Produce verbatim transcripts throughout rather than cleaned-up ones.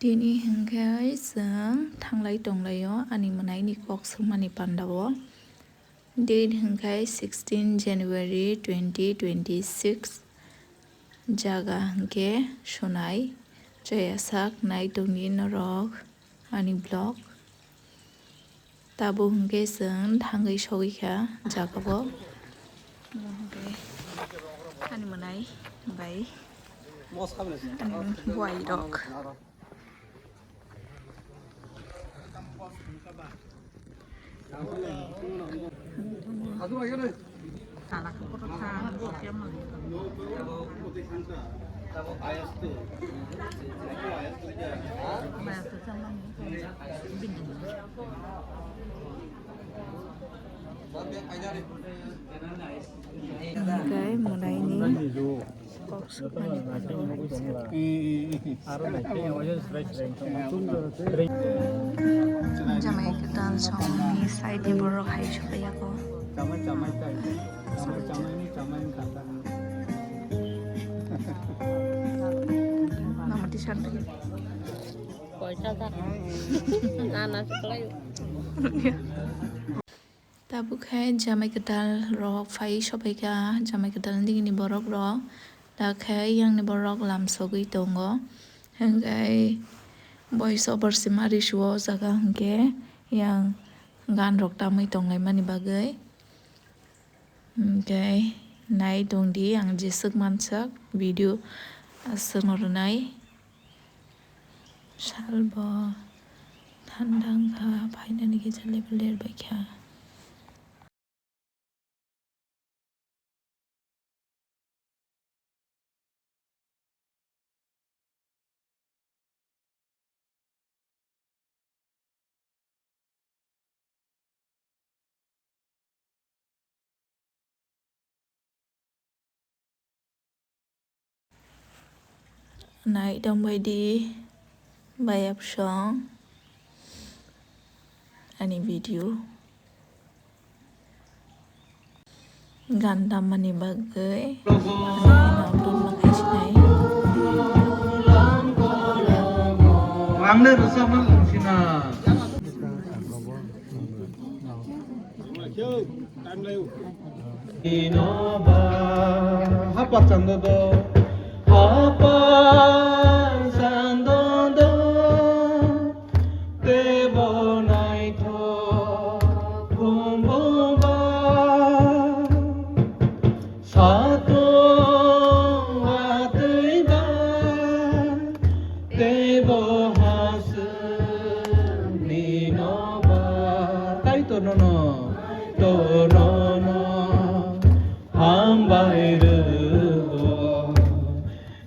Tini hwnkhe chwng thanglai tonglaio ani mwnaini kok swngmani pandao. Date hwnkhe sixteen January twenty twenty-six. Jaga hwnkhe Sonai. Chaya sak nai tongdi norok ani vlog. Tabuk hwnkhe chwng thangwi sogwi kha jagao. Omo hwnkhe ani mwnai bai ani buai rok. Hwnkhe mwnaini kok swkmani pando. Jamai kwtal songni side ni borok hai sokaiyago. Namo tishan tadi. Poisa ta. Na, na, sekolah yuk. Tabuk khe jamai kwtal rok phai sobai kha, jamai kwtal digini borok rok. Da khe yang ni borok lam sogwi tongo. Hwnkhe voice over se ma risuo o jaga hwnkhe yang gan rok tamwi tonglaimani bagwi. Hwnkhe nai tongdi ang jeswk manswk video aswk no rwnai. Salbo thandang kha, phainani kisa level ler bai kha. Nai tongbai di, bayap song ani video. Gan dammani bagwi upload ma khai sinai. Ang le rwchapna lungsina. Hapa chando do, hapa chando do. Tebo naithok khumbo ba, satung watwi ba, tebo hasuni no ba. Tai tono no, tono no, hambai rwo.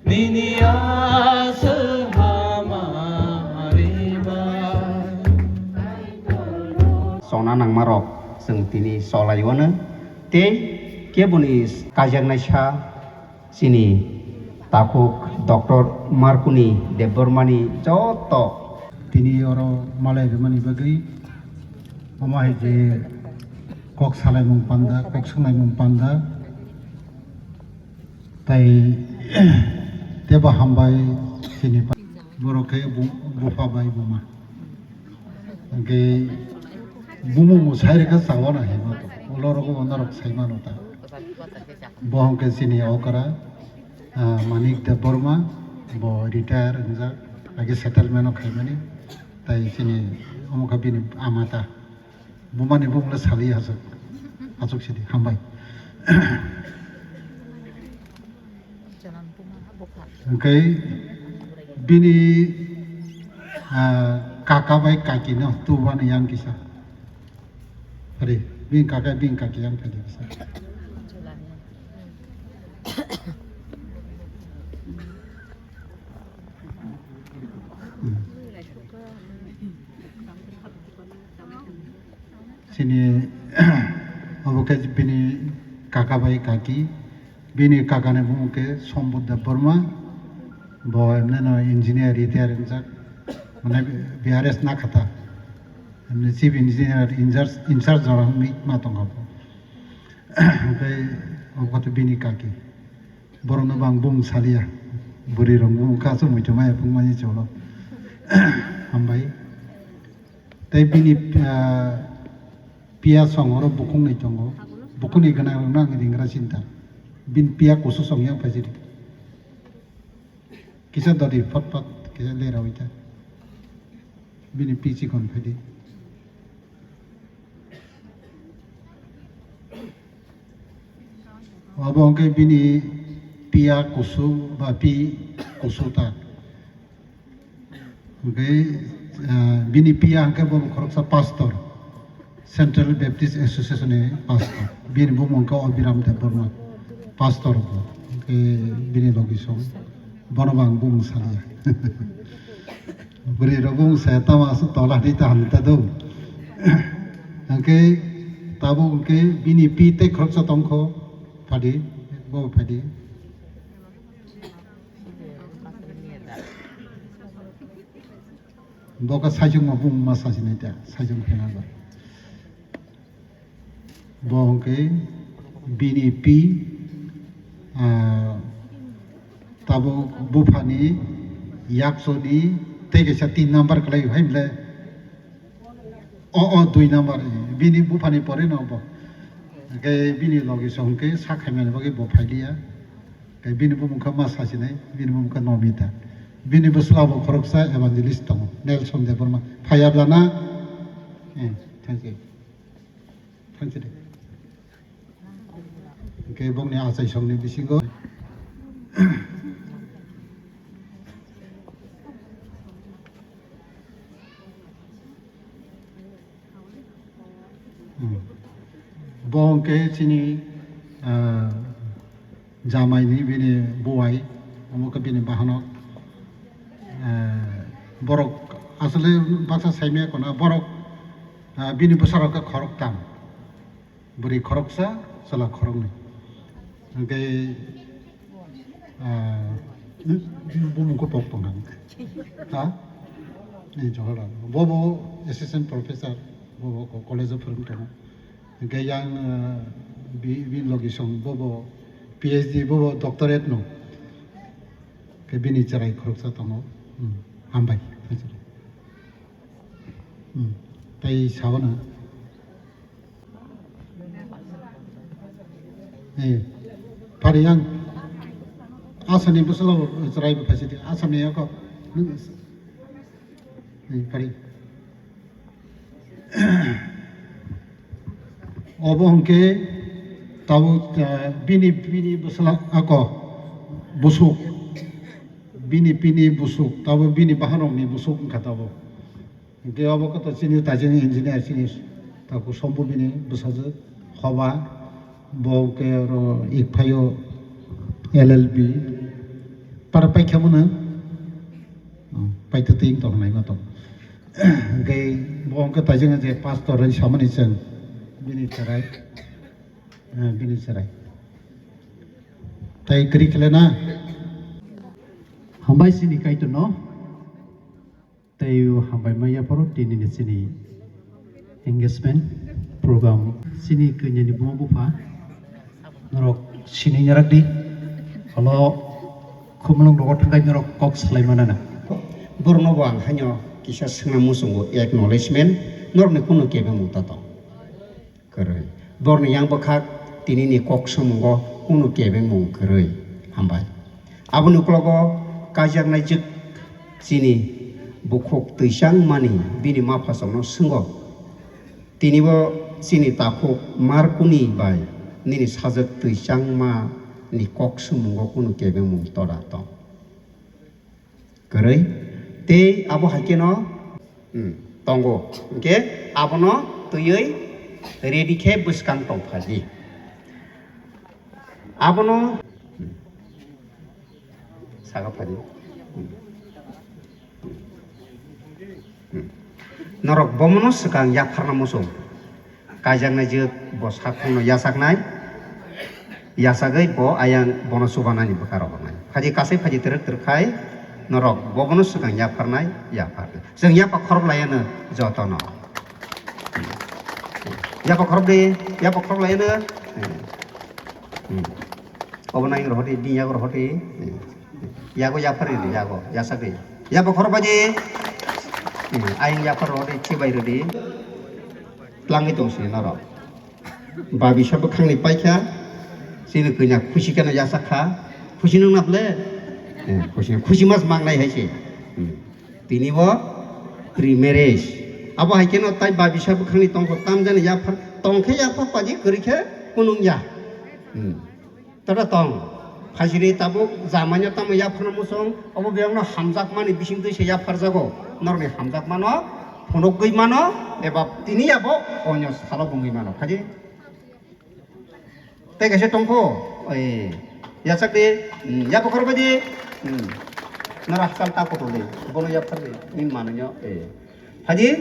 Nini aswk hamari bai. Chongna nangmarok chwng tini cholaio-no tei keboni kaijaknaisa chini takhuk Doctor Markuni Debbarmani joto. Tini oro malai rwmani bagwi omo hai je kok salaimung panda, kok swnglaimung panda. Tai tebo hambai chini pa-, borok khe bu-, bupha bai buma. Hwnkhe bumung bo sai rwkha chawano hinma to. Ulo rogo bo norok sai mano ta. Bo hwnkhe chini okra, ah, Manik Debbarma, bo retire wngjak, age settlement o khaimani. Tai chini omo khe bini ama ta. Bumani bumungla sali aswk. Aswk sidi, hambai. Hwnkhe bini, ah, kaka bai kaki no tubani yang kisa. Ari, bini kaka bini kaki yang kali kisa. Hmm. Chini obo khe bini kaka bai kaki. Bini kakani bumung khe Sombut Debbarma. Bo emne no engineer retire wngjak. Mane B R S Nakhata. Emne chief engineer in charge, in charge jora wngwi ma tongo bo. Hwnkhe obo khe bini kaki. Borokno bo ang bumung saliya. Bwrwi rok bumung kha aswk muitu maya phung mani cholo. Hambai. Tei bini, ah, piya song oro bukhuknwi tongo. Bukhukni gwnangrokno ang ringra sinta. Bini piya kusu song yang phaisidi. Kisa dodi phot phot, kisa lerawi ta. Bini pi chikon phaidi. Obo hwnkhe bini piya kusu ba pi kusu ta. Hwnkhe, ah, bini piya hwnkhe bo khoroksa pastor, Central Baptist Association ni pastor. Bini bumung khe Obiram Debbarma, pastor bo. Hwnkhe bini logi song, bono bo ang bumung saliya. Bwrwi rok bumung saya tamo aswk tola di ta hamta do. Hwnkhe tabuk hwnkhe bini pi tei khoroksa tongkho, phadi, bo phadi. Bo khe saichung ma bung ma sasinai ta, saichung phena ba. Bo hwnkhe bini pi, ah, tabuk buphani yaksoni tei kaisa tin number kwlai hai bwle. O, o, dui number, bini buphani pore no bo. Hwnkhe bini logi song hwnkhe sak khaimani bagwi bo phailiya. Hwnkhe bini bumung khe ma sasinai, bini bumung khe Nomita. Bini bwsla bo khoroksa evangelist tongo, Nelson Debbarma. Phaiya bla na? Eh, thank you. Thank you de. Hwnkhe bongni achaisongni bisingo. Hmm. Bo hwnkhe chini, ah, jamaini bini buwai, omo khe bini bahanok. Ah, borok aswlwi baksa saimaya khuna, borok, ah, bini bwsarok khe khoroktham. Bwrwi khoroksa, chwla khoroknwi. Hwnkhe, ah, bumung khe pok tongkha. Ha? Ni Johorlal. Bo bo assistant professor, bo bo ko-, college o phwrwng tongo. Hwnkhe yang, ah, bi-, bini logi song, bo bo P H D, bo bo doctorate no. Khe bini chwrai khoroksa tongo. Hmm, hambai. Hmm, tei sabono. Eh, pari yang asani bwsalo chwrai bwkha sidi asani yako. Eh, pari. Obo hwnkhe tabuk, eh, bini, bini bwsla ako busuk. Bini pini busuk, tabuk bini bahanokni busuk wngkha tabuk. Hwnkhe obo khe to chini tajini engineer chini takhuk Sompu bini bwsajwk Hoba, bo hwnkhe oro Ikphaio L L B para paikha mano, hmm, paitwtwi wng tong nai ma tong. Hwnkhe bo hwnkhe tajini je pastor ri samani chwng bini chwrai, eh, bini chwrai. Tai kwrwi khlai na? Hambai chini Kaitor no. Tei o hambai maya phoro tini ni chini engagement program. Chini kanya ni buma bupha norok sini nyarak di. Alo khumulung rogo thangkai norok kok salai manana. Borno bo ang haino kisa swnam muchungo acknowledgement norok ni kunu kebeng mung ta tong. Kwrwi. Borni yang bwkhak tini ni kok sumungo kunu kebeng mung kwrwi. Hambai. Aboni uklogo kaijaknai jwk chini bukhuk twichang mani bini maphasongno swngo. Tini bo chini takhuk Markuni bai nini sajwk twichang ma ni kok sumungo kunu kebeng mung toda tong. Kwrwi. Tei abo hai kheno, hmm, tongo. Hwnkhe abono twiwi ready khe bwskang tong phaidi. Abono, hmm, saka phaidi. Hmm. Hmm. Norok bomono swkang yapharna muchung. Kaijaknai jwk bo sakhongno yachaknai, yachagwi bo ayang bono chubanani bwkha rohornai. Phaidi kasai phaidi twrwk twrwk khai norok bobono swkang yapharnai, yapharnai. Chwng yapha khorok laiano jotono. Yapha khorok di, yapha khorok laiano. Hmm. Obo nang rohor di, bini yago rohor di. Yago yaphar di, yago, yachagwi. Yapha khorok baidi. Ayang yaphar rodi chibai rodi. Tlangwi tong sini norok. Babi sa bwkhangni paikha. Chini kanya khusi kheno yachak kha. Khusi nung na ble? Eh, khusi, khusi mas mangnai hai se. Hmm. Tini bo pre-marriage. Abo hai kheno tai babi sa bwkhangni tongkho tamjani yaphar. Tongkhe yaphar paji kwrwi khe kunung ya. Hmm. Tata tong, phaisiri tabuk jamaino tamo yapharna muchung, obo biyangno hamjakmani bisingtwi se yapharjago, norokni hamjakmano phunukgwi mano, eba tini yabo onyo salo bungwi mano, phaidi. Tei kaisa tongkho, oi, yachak di, hmm, yabo khorokbai di, hmm, norok hakchal ta kotor di, bono yaphar di, nini manwino, eh, phaidi.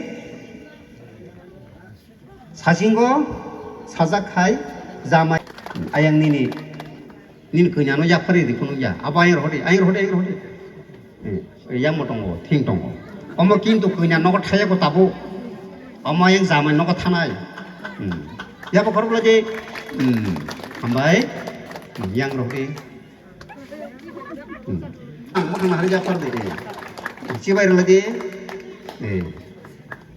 Sasingo sajak khai jamai ayang nini, nini kanyano yapharwi ri phunukya. Abo ayang rohordi, ayang rohordi, ayang rohordi. Eh, yang bo tongo, thing tongo. Omo kintu kanya nogo thaya ko tabuk. Omo ayang jamai nogo thanai. Hmm. Yabo khorokla je, hmm, hambai, hmm, yang rohordi. Hmm. Ang bwkhano hari yaphar de. Chibai rwla de. Eh.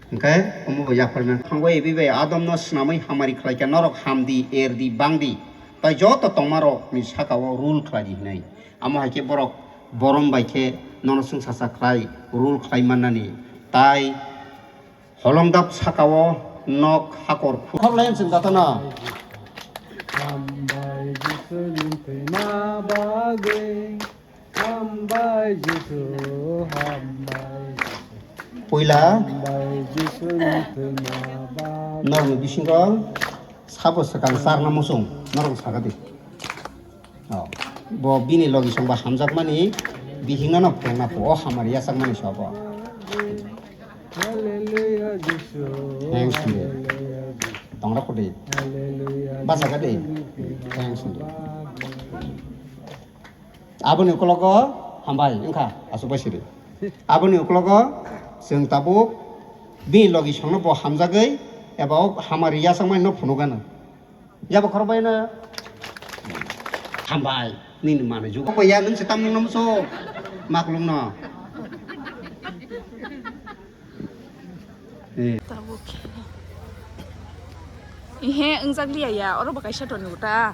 Hwnkhe omo bo yaphar na. Thango ebi bai adomno swnamwi hamari khlaikha, norok hamdi, erdi, bangdi. Tai joto tongmarokni sakao rule khlaidi hinwi. Amo hai khe borok borom bai khe nono chwngsacha khlai rule khlai mannani. Tai Holongdap sakao nok hakor khu-, khorlayan chwng jatana. Hambai Jisuni thwima bagwi, hambai Jisu, hambai Jisu. Puila. Hambai Jisuni thwima bagwi. Norokni bisingo sabo swkang charna muchung, norok sakadi. Oh, bo bini logi songba hamjakmani bihikno no phwrwngna pho, o hamari yachakmani sobo. Hallelujah, Jisu. Thanks, Jisu. Hallelujah, Jisu. Tongra kudi. Hallelujah, bachaka di. Jisu. Thanks, Jisu. Aboni ukologo hambai wngkha, aswk bai siri. Aboni ukologo chwng tabuk bini logi songno bo hamjagwi eba o hamari yachakmani no phunukgano. Yabo khorokbaino hambai, nini manwi jugo. Bo ya nwng se tamni nungno muchung maklumno. Eh. Tabuk khe. Ihe, wngjak liya ya, oro bo kaisa toni uta.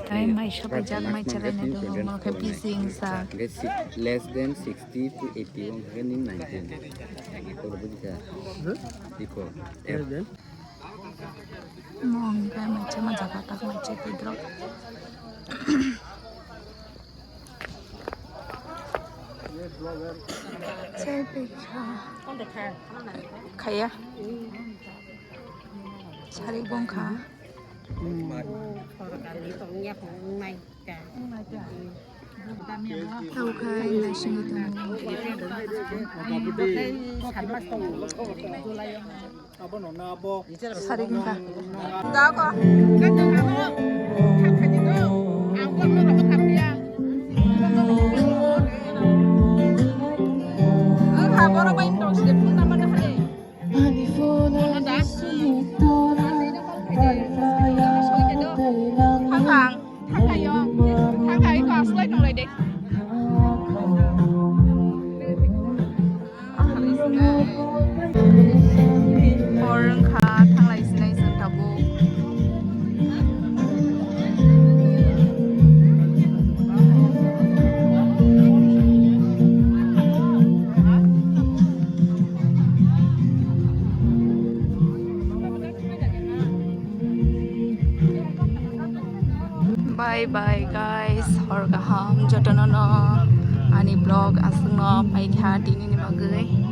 Ai mai sopai jak mai chalai nai dong mo khe busy wngsa. Less than sixty to eighty wng khe ning nineteen. Oro buji kha. Iko. Mo wng khe mai chama jaga tak mai che pedro. Chai pekha. Khaya. Sari bongkha. Tau khai naisingwi tongo. Sari wngkha. Dago. Wngkha borok bai wng tong side phone number no phai. Ano da. Thang thang. Thang thang yo. Thang thang iko aslai tonglai de. Hor wngkha, thanglai sinai chwng tabuk. Bye bye guys, hor kaham jotono no ani vlog aswkno paikha tinini bagwi.